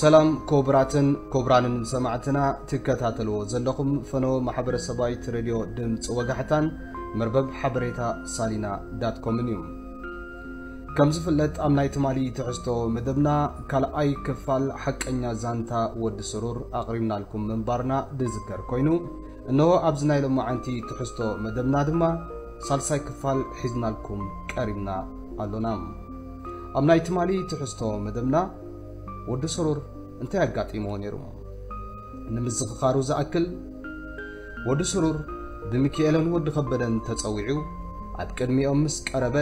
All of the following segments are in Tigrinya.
ሰላም ክቡራትን ክቡራንን ሰማዕትና፣ ትከታተልዎ ዘለኹም ፈኖ ማሕበረሰባዊት ሬድዮ ድምፂ ወጋሕታን መርበብ ሓበሬታ ሳሊና ዳት ኮምን እዩ። ከም ዝፍለጥ፣ ኣብ ናይ ትማሊ ትሕዝቶ መደብና ካልኣይ ክፋል ሓቀኛ ዛንታ ወዲ ስሩር ኣቕሪብናልኩም ምንባርና ዝዝከር ኮይኑ፣ እንሆ ኣብዚ ናይ ሎማዓንቲ ትሕዝቶ መደብና ድማ ሳልሳይ ክፋል ሒዝናልኩም ቀሪብና ኣሎና። ኣብ ናይ ትማሊ ትሕዝቶ መደብና ወዲ ስሩር እንታይ ኣጋጢምዎ ነይሩ? ንምዝኽኻሩ ዝኣክል፣ ወዲ ስሩር ብሚኪኤለን ወዲ ከበደን ተጸዊዑ ኣብ ቅድሚኦም ምስ ቀረበ፣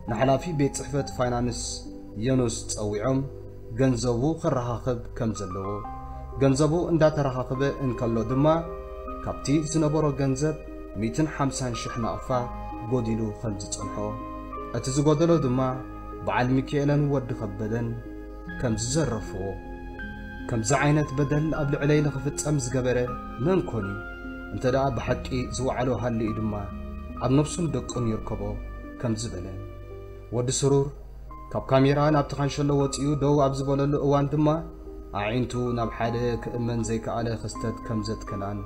ንሓላፊ ቤት ጽሕፈት ፋይናንስ የኑስ ጸዊዖም ገንዘቡ ከረኻኽብ ከም ዘለዎ፣ ገንዘቡ እንዳተረኻኽበ እንከሎ ድማ ካብቲ ዝነበሮ ገንዘብ ሚእትን ሓምሳን ሽሕ ናቕፋ ጎዲሉ ከም ዝጸንሖ፣ እቲ ዝጎደሎ ድማ በዓል ሚኪኤለን ወዲ ከበደን ከም ዝዘረፍዎ፣ ከምዚ ዓይነት በደል ኣብ ልዕለይ ንኽፍጸም ዝገበረ መን ኮን እዩ? እንተ ደኣ ብሓቂ ዝወዓሎ ሃልዩ ድማ ኣብ ነብሱን ደቁን ይርከቦ ከም ዝበለ። ወዲ ስሩር ካብ ካሜራ ናብቲ ካንሸሎ ወጺኡ ደው ኣብ ዝበለሉ እዋን ድማ፣ ኣዒንቱ ናብ ሓደ ክእመን ዘይከኣለ ክስተት ከም ዘትከላን፣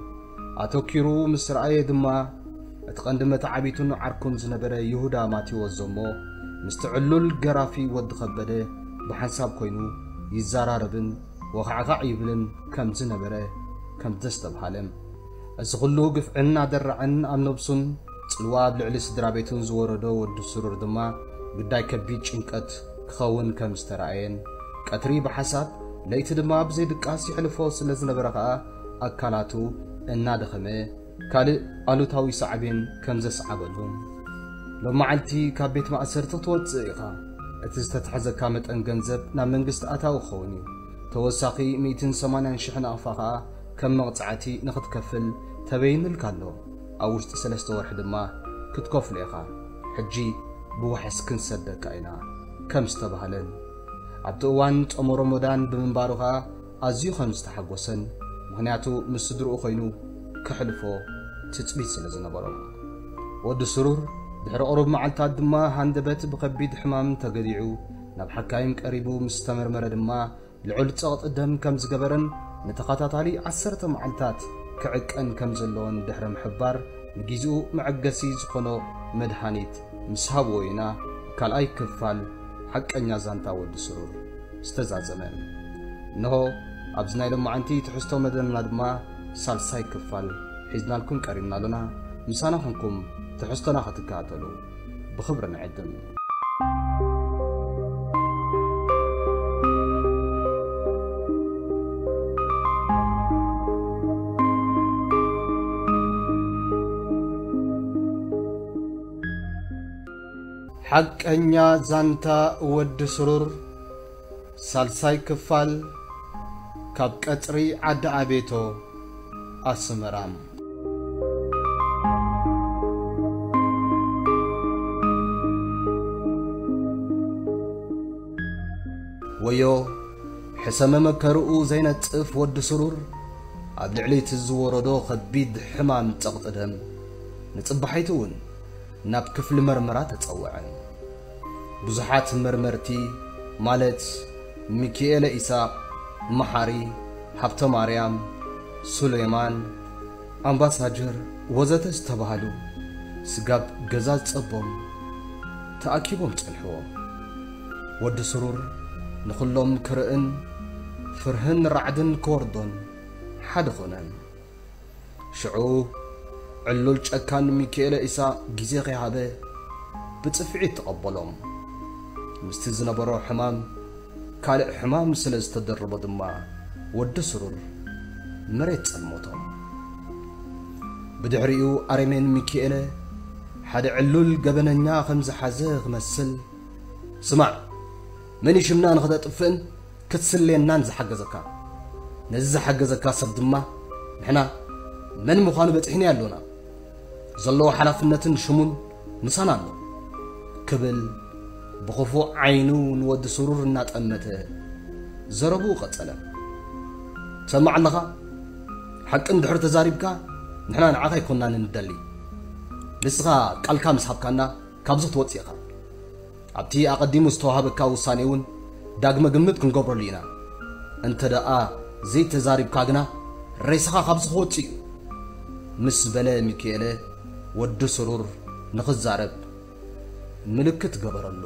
ኣተኲሩ ምስ ረኣየ ድማ፣ እቲ ቀንዲ መተዓቢቱን ዓርኩን ዝነበረ ይሁዳ ማቴዎስ ዞሞ፣ ምስቲ ዕሉል ገራፊ ወዲ ከበደ ብሓንሳብ ኮይኑ ይዘራረብን ወኻዕኻዕ ይብልን ከም ዝነበረ ከም ዘስተብሃለ። እዚ ኩሉ ግፍዕን ኣደራዕን ኣብ ነብሱን ጽልዋ ኣብ ልዕሊ ስድራ ቤቱን ዝወረዶ ወዲ ስሩር ድማ፣ ግዳይ ከቢድ ጭንቀት ክኸውን ከም ዝተራእየን፣ ቀትሪ ብሓሳብ፣ ለይቲ ድማ ብዘይ ድቃስ ይሕልፎ ስለ ዝነበረ ከኣ፣ ኣካላቱ እናደኸመ፣ ካልእ ኣሉታዊ ሳዕቤን ከም ዘስዓበሉ። ሎም መዓልቲ ካብ ቤት ማእሰርቲ ክትወጽእ ኢኻ። እቲ ዝተታሕዘካ መጠን ገንዘብ ናብ መንግስቲ ኣታዊ ክኸውን እዩ። ተወሳኺ ሚእትን ሰማንያን ሽሕ ናቕፋ ከኣ ከም መቕጻዕቲ ንኽትከፍል ተበይኑልካ ኣሎ። ኣብ ውሽጢ ሰለስተ ወርሒ ድማ ክትከፍሎ ኢኻ። ሕጂ ብዋሕስ ክንሰደካ ኢና ከም ዝተባህለን፣ ኣብቲ እዋን ጾመ ሮሞዳን ብምንባሩ ከኣ ኣዝዩ ከም ዝተሓጎሰን፣ ምኽንያቱ ምስ ስድርኡ ኮይኑ ከሕልፎ ትጽቢት ስለ ዝነበሮ። ወዲ ስሩር ድሕሪ ቁሩብ መዓልታት ድማ ሃንደበት ብኸቢድ ሕማም ተገዲዑ ናብ ሓካይም ቀሪቡ ምስ ተመርመረ ድማ ልዑል ጸቕጢ ደም ከም ዝገበረን ንተኸታታሊ ዓሰርተ መዓልታት ክዕቀን ከም ዘለዎን ድሕሪ ምሕባር፣ ንጊዜኡ መዐገሲ ዝኾኖ መድሃኒት ምስ ሃብዎ ኢና ካልኣይ ክፋል ሓቀኛ ዛንታ ወዲ ስሩር ዝተዛዘመ። እንሆ ኣብዚ ናይ ሎማዓንቲ ትሕዝቶ መደብና ድማ ሳልሳይ ክፋል ሒዝናልኩም ቀሪብና ኣሎና። ምሳና ኾንኩም ትሕዝቶና ክትከታተሉ ብኽብሪ ንዕድም። ሓቀኛ ዛንታ ወዲ ስሩር ሳልሳይ ክፋል ካብ ቀጽሪ ዓዲ ኣቤቶ ኣስመራ። ወዮ ሕሰመ መከርኡ ዘይነጽፍ ወዲ ስሩር ኣብ ልዕሊ እቲ ዝወረዶ ከቢድ ሕማም ጸቕጢ ደም ንጽባሒቱ እውን ናብ ክፍሊ መርመራ ተጸውዐ። ብዙሓት መርመርቲ ማለት ሚኪኤለ ኢሳቕ፣ መሓሪ፣ ሃብተ ማርያም፣ ሱሌማን፣ ኣምባሳጀር ወዘተ ዝተባህሉ ስጋብ ገዛ ዝጸቦም ተኣኪቦም ጸንሕዎ። ወዲ ስሩር ንኹሎም ክርእን ፍርህን ራዕድን ክወርዶን ሓደ ኾነ። ሽዑ ዕሉል ጨካን ሚኪኤለ ኢሳ ግዜ ከይሃበ ብጽፍዒት ተቐበሎም። ምስቲ ዝነበሮ ሕማም ካልእ ሕማም ስለ ዝተደረቦ ድማ ወዲ ስሩር መሬት ጸልሞቶም። ብድሕሪኡ ኣረሜን ሚኪኤለ ሓደ ዕሉል ገበነኛ ከም ዝሓዘ ክመስል፣ ስማዕ፣ መን እዩ ሽምና ንኽተጥፍእን ክትስልየናን ዝሓገዘካ? ነዚ ዝሓገዘካ ሰብ ድማ ንሕና መን ምዃኑ በጺሕናዮ ኣሎና። ዘለዎ ሓላፍነትን ሽሙን ምሳና ኣሎ፣ ክብል ብኽፉእ ዓይኑ ንወዲ ስሩር እናጠመተ ዘረብኡ ቀጸለ። ትሰማዕ ኣለኻ? ሓቂ እንድሕር ተዛሪብካ ንሕና ንዓኻ ኣይኮንናን እንደሊ። ንስኻ ቃልካ ምስ ሃብካና ካብዚ ክትወጽእ ኢኻ። ኣብቲ ኣቐዲሙ ዝተዋህበካ ውሳኔ እውን ዳግመ ግምት ክንገብረሉ ኢና። እንተ ደኣ ዘይተዛሪብካ ግና ሬሳኻ ካብዚ ክወጽእ እዩ፣ ምስ በለ ሚኪኤለ፣ ወዲ ስሩር ንኽዛረብ ምልክት ገበረሉ።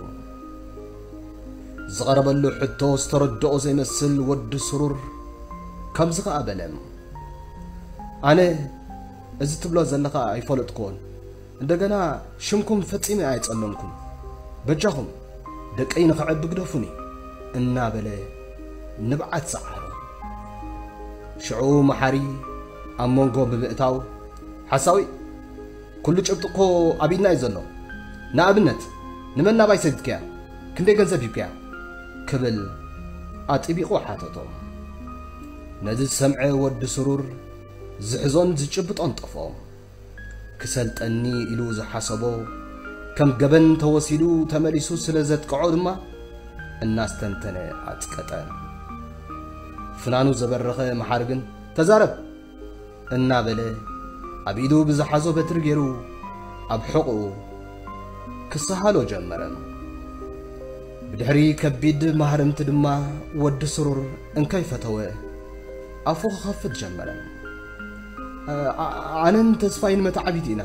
ዝቐረበሉ ሕቶ ዝተረድኦ ዘይመስል ወዲ ስሩር ከምዚ ኸኣ በለ፣ ኣነ እዚ ትብሎ ዘለኻ ኣይፈለጥክዎን። እንደገና ሽምኩም ፈጺመ ኣይጸለምኩን። በጃኹም ደቀይ ንኸዕቢ ግደፉኒ፣ እናበለ ንብዓት ሰዓሮ። ሽዑ መሓሪ ኣብ መንጎ ብምእታው፣ ሓሳዊ፣ ኩሉ ጭብጢ እኮ ኣብ ኢድና እዩ ዘሎ። ንኣብነት፣ ንመን ናባይ ሰዲድካያ? ክንደይ ገንዘብ ሂብካያ? ክብል ኣጥቢቑ ሓተቶም። ነዚ ዝሰምዐ ወዲ ስሩር ዝሕዞን ዝጭብጦን ጠፍኦ። ክሰልጠኒ ኢሉ ዝሓሰቦ ከም ገበን ተወሲዱ ተመሊሱ ስለ ዘጥቅዖ ድማ እናስተንተነ ኣጽቀጠ። ፍናኑ ዘበረኸ መሓሪ ግን፣ ተዛረብ! እናበለ ኣብ ኢዱ ብዝሓዞ በትሪ ገይሩ ኣብ ሕቑኡ ክሰሃሎ ጀመረ። ብድሕሪ ከቢድ ማህረምቲ ድማ ወዲ ስሩር እንከይፈተወ ኣፉ ክኸፍት ጀመረ። ኣ-፣ ኣ-፣ ኣነን ተስፋይን መተዓቢቲ ኢና።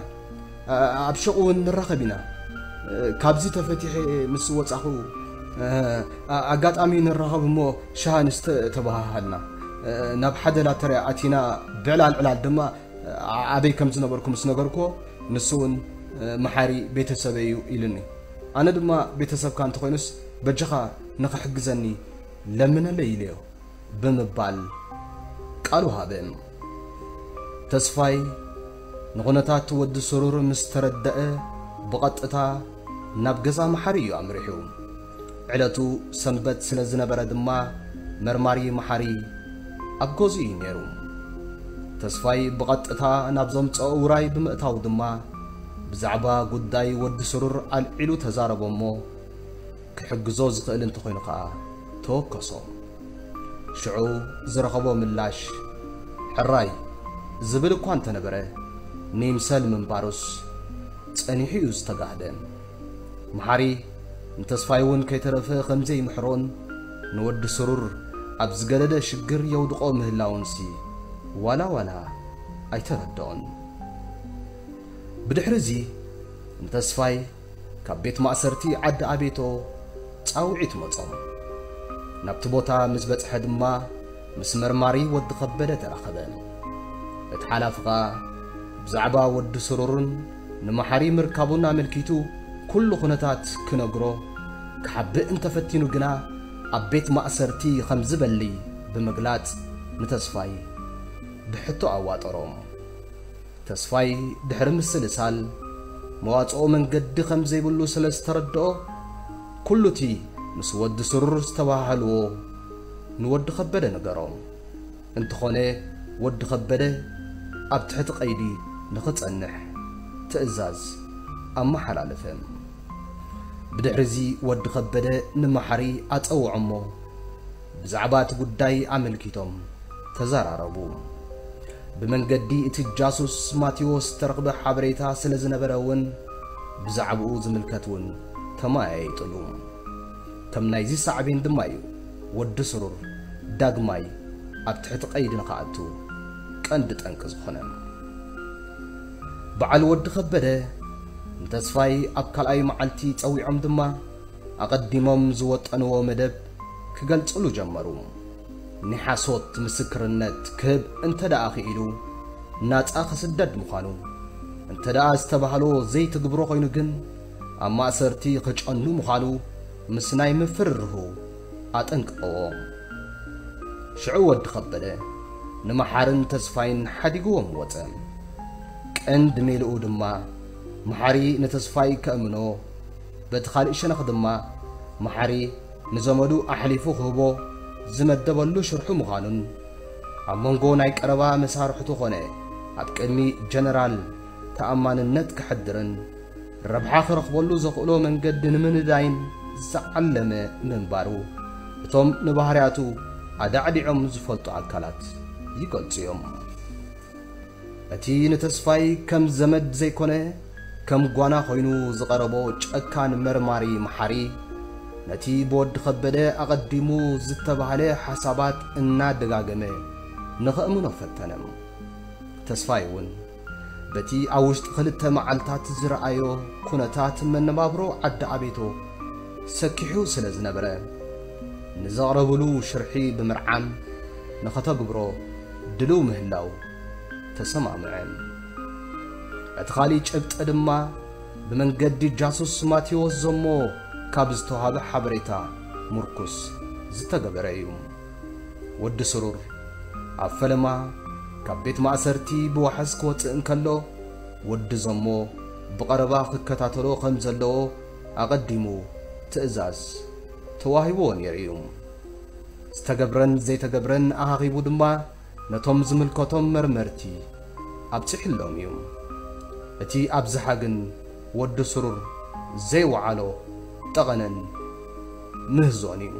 ኣ-፣ ኣብ ሹቕ እውን ንራኸብ ኢና። ካብዚ ተፈቲሐ ምስ ወጻኹ፣ ኣ-፣ ኣጋጣሚ ንራኸብ እሞ ሻሂ ንስተ ተበሃሃልና። ናብ ሓደ ላተርያ ኣቲና ብዕላል ዕላል ድማ ኣበይ ከም ዝነበርኩ ምስ ነገርኩዎ፣ ንሱ እውን መሓሪ ቤተሰበይ እዩ ኢሉኒ። ኣነ ድማ ቤተሰብካ እንተኾይኑስ በጃኻ ንኽሕግዘኒ ለምነለይ ኢለዮ ብምባል ቃሉ ሃበ። ተስፋይ ንኹነታት ወዲ ስሩር ምስ ተረደአ ብቐጥታ ናብ ገዛ መሓሪ እዩ ኣምሪሑ። ዕለቱ ሰንበት ስለ ዝነበረ ድማ መርማሪ መሓሪ ኣብ ገዝኡ እዩ ነይሩ። ተስፋይ ብቐጥታ ናብ ዘምጽኦ ውራይ ብምእታው ድማ ብዛዕባ ጉዳይ ወዲ ስሩር ኣልዒሉ ተዛረቦ እሞ ክሕግዞ ዝኽእል እንተኾይኑ ከኣ ተወከሶ። ሽዑ ዝረኸቦ ምላሽ ሕራይ ዝብል እኳ እንተነበረ፣ ንይምሰል ምንባሩስ ጸኒሑ እዩ ዝተጋህደ። መሓሪ ንተስፋይ እውን ከይተረፈ ከም ዘይምሕሮን ንወዲ ስሩር ኣብ ዝገደደ ሽግር የውድቖ ምህላውንሲ ዋላ ዋላ ኣይተረድኦን። ብድሕሪ እዚ ንተስፋይ ካብ ቤት ማእሰርቲ ዓዲ ኣቤቶ ጻውዒት መጾም። ናብቲ ቦታ ምስ በጽሐ ድማ ምስ መርማሪ ወዲ ከበደ ተራኸበ። እቲ ሓላፊ ኸኣ ብዛዕባ ወዲ ስሩርን ንመሓሪ ምርካቡን ኣመልኪቱ ኩሉ ኩነታት ክነግሮ ክሓብእ እንተፈቲኑ ግና ኣብ ቤት ማእሰርቲ ከም ዝበሊ ብምግላጽ ንተስፋይ ብሕቶ ኣዋጠሮም። ተስፋይ ድሕሪ ምስልሳል መዋጽኦ መንገዲ ከም ዘይብሉ ስለ ዝተረድኦ፣ ኩሉቲ ምስ ወዲ ስሩር ዝተባሃሃልዎ ንወዲ ከበደ ነገሮ። እንተኾነ ወዲ ከበደ ኣብ ትሕቲ ቀይዲ ንኽጸንሕ ትእዛዝ ኣመሓላለፈ። ብድሕሪዚ ወዲ ከበደ ንመሓሪ ኣጸውዖ እሞ ብዛዕባ እቲ ጉዳይ ኣመልኪቶም ተዘራረቡ። ብመንገዲ እቲ ጃሱስ ማቴዎስ ዝተረኽበ ሓበሬታ ስለ ዝነበረ እውን ብዛዕባኡ ዝምልከት እውን ተመያየጥሉ። ከም ናይዚ ሳዕቤን ድማ እዩ ወዲ ስሩር ዳግማይ ኣብ ትሕቲ ቀይዲ ንኽኣቱ ቀንዲ ጠንቂ ዝኾነ። በዓል ወዲ ከበደ ንተስፋይ ኣብ ካልኣይ መዓልቲ ጸዊዖም ድማ ኣቐዲሞም ዝወጠንዎ መደብ ክገልጽሉ ጀመሩ። ናይ ሓሶት ምስክርነት ክህብ እንተ ደኣ ክኢሉ ናጻ ክስደድ ምዃኑ፣ እንተ ደኣ ዝተባህሎ ዘይትግብሮ ኮይኑ ግን ኣብ ማእሰርቲ ክጨኑ ምዃኑ ምስ ናይ ምፍርርሁ ኣጠንቅቐዎ። ሽዑ ወዲ ከበደ ንመሓርን ተስፋይን ሓዲግዎም ወጸ። ቀንዲ ሜልኡ ድማ መሓሪ ንተስፋይ ከእምኖ፣ በቲ ካልእ ሸነኽ ድማ መሓሪ ንዘመዱ ኣሕሊፉ ክህቦ ዝመደበሉ ሽርሑ ምዃኑን፣ ኣብ መንጎ ናይ ቀረባ መሳርሕቱ ኾነ ኣብ ቅድሚ ጀነራል ተኣማንነት ከሕድርን ረብሓ ክረኽበሉ ዘኽእሎ መንገዲ ንምንዳይን ዝዓለመ ምንባሩ እቶም ንባህርያቱ ኣዳዕዲዖም ዝፈልጡ ኣካላት ይገልጹ እዮም። እቲ ንተስፋይ ከም ዘመድ ዘይኮነ ከም ጓና ኮይኑ ዝቐረቦ ጨካን መርማሪ መሓሪ ነቲ ብወዲ ከበደ ኣቐዲሙ ዝተባህለ ሓሳባት እናደጋገመ ንኸእምኖ ፈተነ። ተስፋይ እውን በቲ ኣብ ውሽጢ ክልተ መዓልታት ዝረኣዮ ኩነታት መነባብሮ ዓዲ ኣቤቶ ሰኪሑ ስለ ዝነበረ፣ ንዘቕረብሉ ሽርሒ ብምርዓም ንኸተግብሮ ድልው ምህላው ተሰማምዐ። እቲ ኻሊእ ጭብጢ ድማ ብመንገዲ ጃሱስ ማቴዎስ ዘሞ ካብ ዝተዋህበ ሓበሬታ ምርኩስ ዝተገበረ እዩ። ወዲ ስሩር ኣብ ፈለማ ካብ ቤት ማእሰርቲ ብዋሕስ ክወጽእ እንከሎ፣ ወዲ ዘሞ ብቐረባ ክከታተሎ ከም ዘለዎ ኣቐዲሙ ትእዛዝ ተዋሂብዎ ነይሩ እዩ። ዝተገብረን ዘይተገብረን ኣኻኺቡ ድማ ነቶም ዝምልከቶም መርመርቲ ኣብጺሕሎም እዩ። እቲ ኣብዝሓ ግን ወዲ ስሩር ዘይወዓሎ ጠቐነን ምህዞን እዩ።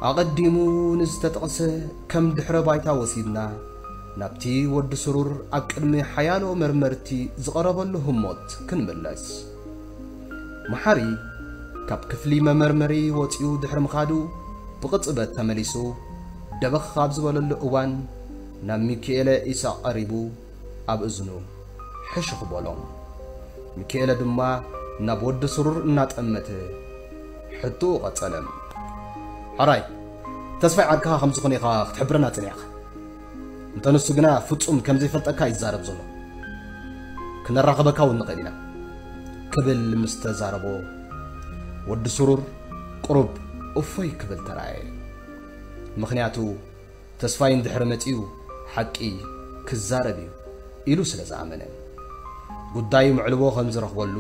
ኣቐዲሙ ንዝተጠቕሰ ከም ድሕረ ባይታ ወሲድና፣ ናብቲ ወዲ ስሩር ኣብ ቅድሚ ሓያሎ መርመርቲ ዝቐረበሉ ህሞት ክንምለስ። መሓሪ ካብ ክፍሊ መመርመሪ ወጺኡ ድሕሪ ምኻዱ፣ ብቕጽበት ተመሊሱ ደበኽ ኣብ ዝበለሉ እዋን፣ ናብ ሚኪኤለ ኢሳቕ ቀሪቡ ኣብ እዝኑ ሕሹኽ በሎ። ሚኪኤለ ድማ ናብ ወዲ ስሩር እናጠመተ ሕቶኡ ቀጸለ። ሕራይ፣ ተስፋይ ዓርክኻ ከም ዝኾነ ኢኻ ክትሕብረና ጸኒሕካ። እንተ ንሱ ግና ፍጹም ከም ዘይፈልጠካ ይዛረብ ዘሎ። ክነራኽበካ እውን ንኽእል ኢና፣ ክብል ምስ ተዛረቦ፣ ወዲ ስሩር ቁሩብ እፎይ ክብል ተራእየ። ምኽንያቱ፣ ተስፋይ እንድሕሪ መጺኡ ሓቂ ክዛረብ እዩ ኢሉ ስለ ዝኣመነ፣ ጉዳዩ መዕልቦ ከም ዝረኽበሉ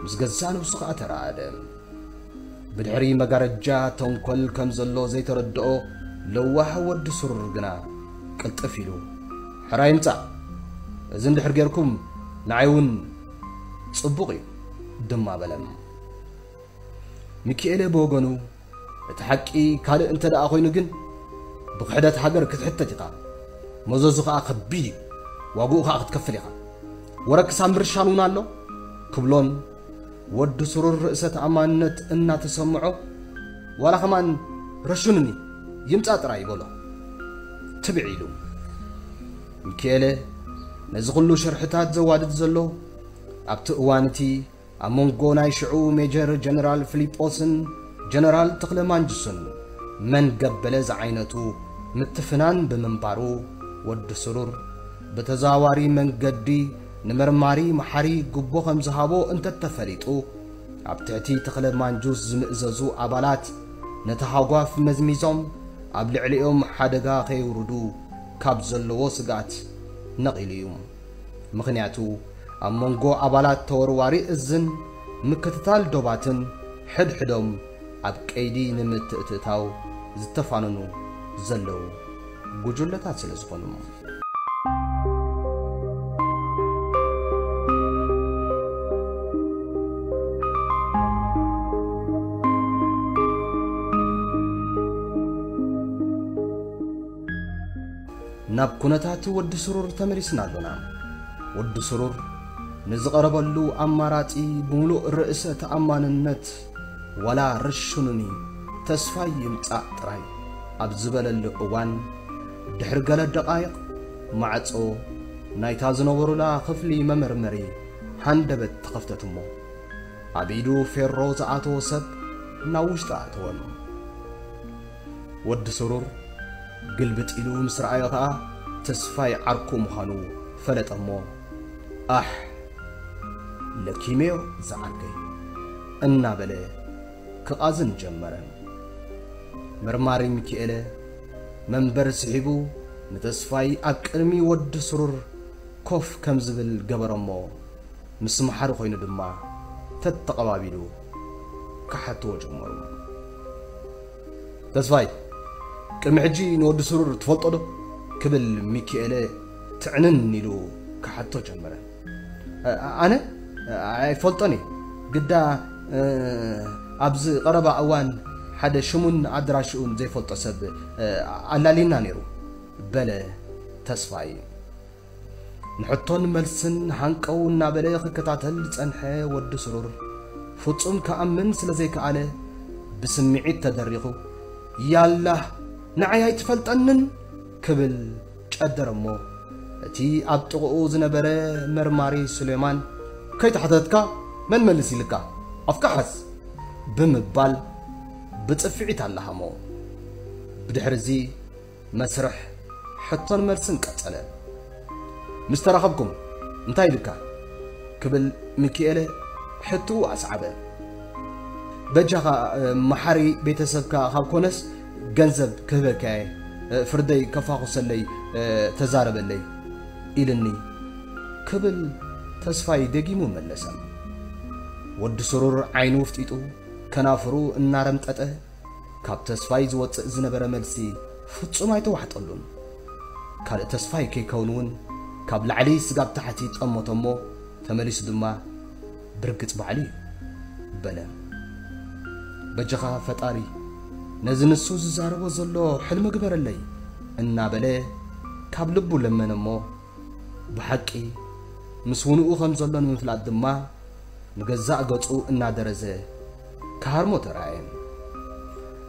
ምስ ገዛእ ነብሱ ከኣ ተራኣደ። ብድሕሪ መጋረጃ ተንኮል ከም ዘሎ ዘይተረድኦ ለዋህ ወዲ ስሩር ግና ቅልጥፍ ኢሉ፣ "ሕራይ ምጻእ፣ እዚ እንድሕር ጌርኩም ንዓይ እውን ጽቡቕ እዩ" ድማ በለ። ሚኪኤለ ብወገኑ፣ "እቲ ሓቂ ካልእ እንተ ደኣ ኮይኑ ግን፣ ብክሕደት ሃገር ክትሕተት ኢኻ፣ መዘዙ ኸኣ ከቢድ እዩ፣ ዋግኡ ኸኣ ክትከፍል ኢኻ። ወረ ክሳብ ምርሻን እውን ኣሎ" ክብሎን፣ ወዲ ስሩር ርእሰ ተኣማንነት እናተሰምዖ፣ "ዋላ ኸማን ረሹንኒ፣ ይምጻእ ጥራይ" በሎ። ትብዕ ኢሉ። ሚኪኤለ ነዚ ኹሉ ሽርሕታት ዘዋድድ ዘሎ፣ ኣብቲ እዋን እቲ ኣብ መንጎ ናይ ሽዑ ሜጀር ጀነራል ፊሊጶስን ጀነራል ተኽለ ማንጁስን መን ገበለ ዝዓይነቱ ምትፍናን ብምንባሩ፣ ወዲ ስሩር ብተዘዋዋሪ መንገዲ ንመርማሪ መሓሪ ግቦ ከም ዝሃቦ እንተተፈሊጡ፣ ኣብ ትሕቲ ተኽለ ማንጁስ ዝምእዘዙ ኣባላት ነቲ ሃጓፍ መዝሚዞም ኣብ ልዕሊኦም ሓደጋ ከየውርዱ ካብ ዘለዎ ስግኣት ነቒሉ እዩ። ምኽንያቱ፣ ኣብ መንጎ ኣባላት ተወርዋሪ እዝን ምክትታል ዶባትን ሕድሕዶም ኣብ ቀይዲ ንምትእትታው ዝተፋነኑ ዘለዉ ጉጅለታት ስለ ዝኾኑ። ናብ ኩነታት ወዲ ስሩር ተመሊስና ኣሎና። ወዲ ስሩር ንዝቐረበሉ ኣማራጺ ብምሉእ ርእሰ ተኣማንነት፣ "ዋላ ርሹኑኒ፣ ተስፋይ ይምጻእ ጥራይ" ኣብ ዝበለሉ እዋን፣ ድሕሪ ገለ ደቓይቕ ማዕጾ ናይታ ዝነበሩላ ክፍሊ መመርመሪ ሃንደበት ተኸፍተት እሞ፣ ኣብ ኢዱ ፌሮ ዝኣተወ ሰብ ናብ ውሽጢ ኣተወ። ወዲ ስሩር ግልብጥ ኢሉ ምስ ረኣዮ ኸኣ ተስፋይ ዓርኩ ምዃኑ ፈለጠ እሞ፣ "ኣሕ፣ ለኪመዮ ዝዓርከይ" እናበለ ክቓዝን ጀመረ። መርማሪ ሚኪኤለ መንበር ስሒቡ ንተስፋይ ኣብ ቅድሚ ወዲ ስሩር ኮፍ ከም ዝብል ገበረ እሞ፣ ምስ መሓሪ ኮይኑ ድማ ተተቐባቢሉ ክሓትዎ ጀመሩ። "ተስፋይ፣ ቅድሚ ሕጂ ንወዲ ስሩር ትፈልጦ ዶ?" ክብል ሚኪኤለ ትዕንን ኢሉ ክሓቶ ጀመረ። "እ፣ ኣነ? ኣይፈልጦን እየ። ግዳ፣ እ፣ ኣብዚ ቀረባ እዋን ሓደ ሽሙን ኣድራሽኡን ዘይፈልጦ ሰብ ኣላልየና ነይሩ፣ በለ ተስፋይ። ንሕቶን መልስን ሃንቀው እናበለ ክከታተል ዝጸንሐ ወዲ ስሩር፣ ፍጹም ክኣምን ስለ ዘይከኣለ፣ ብስምዒት ተደሪኹ፣ "ያላህ፣ ንዓይ ኣይትፈልጠንን?" ክብል ጨደረ እሞ፣ እቲ ኣብ ጥቕኡ ዝነበረ መርማሪ ሱሌማን፣ "ከይተሓተትካ መን መልስ ኢልካ? ኣፍካ ሓዝ!" ብምባል ብጽፍዒት ኣለሃሞ። ብድሕርዚ መስርሕ ሕቶን መልስን ቀጸለ። "ምስ ተራኸብኩም እንታይ ኢልካ?" ክብል ሚኪኤለ ሕትኡ ኣስዓበ። "በጃኻ፣ እ፣ መሓሪ ቤተሰብካ ካብ ኮነስ ገንዘብ ክህበካ እየ፣ እ፣ ፍርደይ ከፋኹሰለይ፣ እ፣ ተዛረበለይ" ኢልኒ ክብል ተስፋይ ደጊሙ መለሰ። ወዲ ስሩር ዓይኑ ፍጢጡ ከናፍሩ እናረምጠጠ ካብ ተስፋይ ዝወጽእ ዝነበረ መልሲ ፍጹም ኣይተዋሕጠሉን። ካልእ ተስፋይ ከይከውን እውን ካብ ላዕሊ ስጋብ ታሕቲ ጠመቶ እሞ ተመሊሱ ድማ "ብርግጽ ባዕሉ እዩ" በለ። "በጃኻ ፈጣሪ ነዚ ንሱ ዝዛረቦ ዘሎ ሕልሚ ግበረለይ" እናበለ ካብ ልቡ ለመነ እሞ ብሓቂ ምስ ውንኡ ከም ዘሎ ንምፍላጥ ድማ ንገዛእ ገጹ እናደረዘ ክሃርሞ ተራእየ።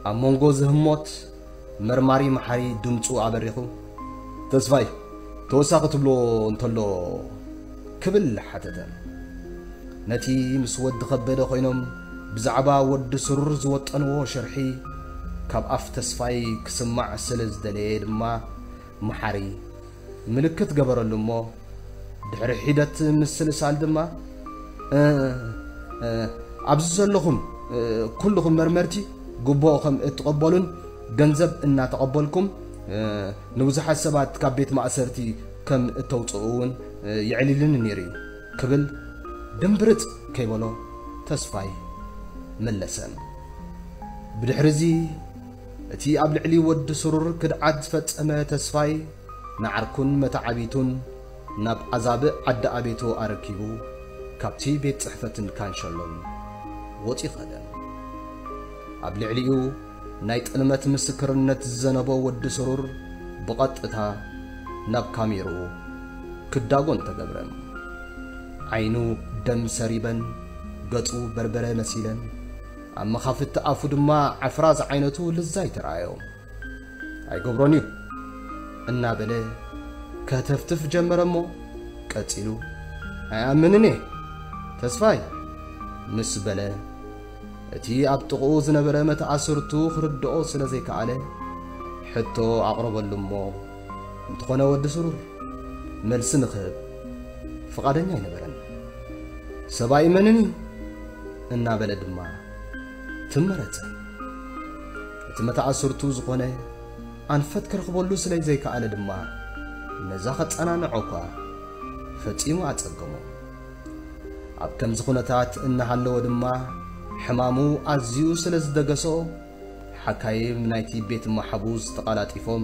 ኣብ መንጎ ዝህሞት መርማሪ መሓሪ ድምጹ ኣበሪኹ፣ "ተስፋይ፣ ተወሳኺ ትብሎ እንተሎ?" ክብል ሓተተ። ነቲ ምስ ወዲ ከበደ ኮይኖም ብዛዕባ ወዲ ስሩር ዝወጠንዎ ሽርሒ ካብ ኣፍ ተስፋይ ክስማዕ ስለ ዝደለየ ድማ መሓሪ ምልክት ገበረሉ እሞ፣ ድሕሪ ሒደት ምስልሳል ድማ፣ "እ፣ እ፣ ኣብዚ ዘለኹም፣ እ፣ ኩልኹም መርመርቲ ግቡኦ ከም እትቐበሉን ገንዘብ እናተቐበልኩም፣ እ፣ ንብዙሓት ሰባት ካብ ቤት ማእሰርቲ ከም እተውፅኡ እውን፣ እ፣ የዕሊልኒ ነይሩ እዩ" ክብል ድምብርፅ ከይበሎ ተስፋይ መለሰ። ብድሕርዚ እቲ ኣብ ልዕሊ ወዲ ስሩር ክድዓት ዝፈጸመ ተስፋይ ንዓርኩን መተዓቢቱን ናብ ኣዛብእ ዓዲ ኣቤቶ ኣረኪቡ ካብቲ ቤት ጽሕፈትን ካንሸሎን ወጺኡ ኸደ። ኣብ ልዕሊኡ ናይ ጥልመት ምስክርነት ዝዘነቦ ወዲ ስሩር ብቐጥታ ናብ ካሜርኡ ክዳጎን ተገብረ። ዓይኑ ደም ሰሪበን፣ ገጹ በርበረ መሲለን፣ ኣብ መኻፍቲ ኣፉ ድማ ዓፍራ ዝዓይነቱ ልዛይ ተራእዮ። "ኣይገብሮን እዩ" እናበለ ከህተፍትፍ ጀመረ እሞ ቀጺሉ፣ "ኣይኣምንን እየ ተስፋይ" ምስ በለ፣ እቲ ኣብ ጥቕኡ ዝነበረ መተኣስርቱ ክርድኦ ስለ ዘይከኣለ፣ ሕቶ ኣቕረበሉ እሞ፣ እንተኾነ ወዲ ስሩር መልሲ ንኽህብ ፍቓደኛ ኣይነበረን። "ሰብ ኣይእመንን እዩ" እናበለ ድማ ትመረጸ። እቲ መተኣስርቱ ዝኾነ ኣንፈት ክረኽበሉ ስለ ዘይከኣለ ድማ፣ ነዛ ከጸናንዖ እኳ ፈጺሙ ኣጸገሞ። ኣብ ከምዚ ኩነታት እናሃለወ ድማ፣ ሕማሙ ኣዝዩ ስለ ዝደገሶ፣ ሓካይም ናይቲ ቤት ማሕቡስ ተቐላጢፎም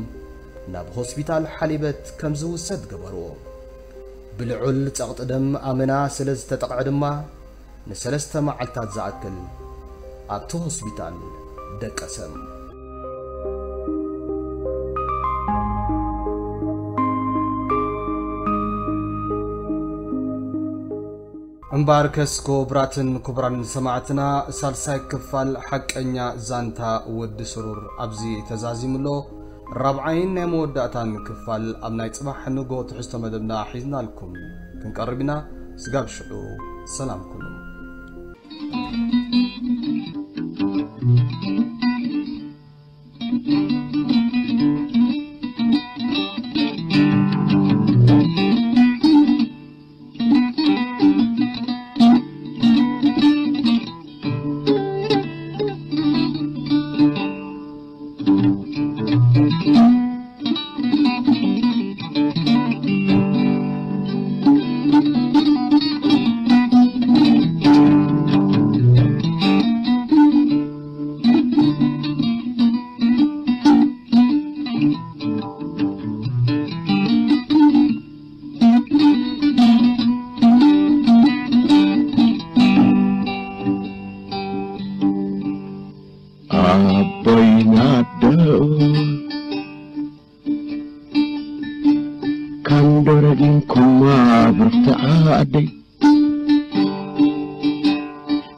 ናብ ሆስፒታል ሓሊበት ከም ዝውሰድ ገበርዎ። ብልዑል ጸቕጢ ደም ኣመና ስለ ዝተጠቕዐ ድማ፣ ንሰለስተ መዓልታት ዝኣክል ኣብቲ ሆስፒታል ደቀሰ። እምበኣርከስ ክቡራትን ክቡራን ሰማዕትና፣ ሳልሳይ ክፋል ሓቀኛ ዛንታ ወዲ ስሩር ኣብዚ ተዛዚሙ ኣሎ። ራብዓይን ናይ መወዳእታን ክፋል ኣብ ናይ ጽባሕ ንግሆ ትሕዝቶ መደብና ሒዝናልኩም ክንቀርብ ኢና። ስጋብ ሽዑ ሰላም ኩኑ። ካንዶ ረጊምኩማ ብርኽቲ ዓደይ፣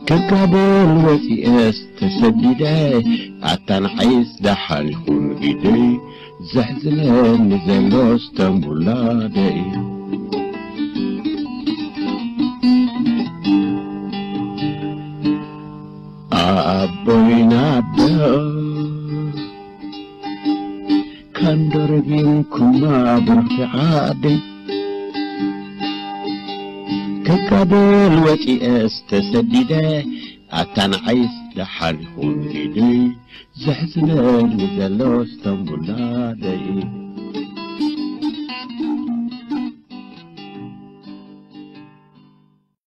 ክጋደል ወፂኤስ ተሰዲደ፣ ኣታ ንዓይስ ደሓን ይኹን ኢደይ፣ ዘሕዝነኒ ዘሎስ ተንቡላደይ። ኣቦይና ኣዶ፣ ካንዶ ረጊምኩማ ብርኽቲ ዓደይ፣ ክጋደል ወፂኤስ ተሰዲደ፣ ኣታ ንዓይስ ደሓን ይኹን ኢደይ፣ ዘሕዝነኒ ዘሎስ ተንቡላደይ።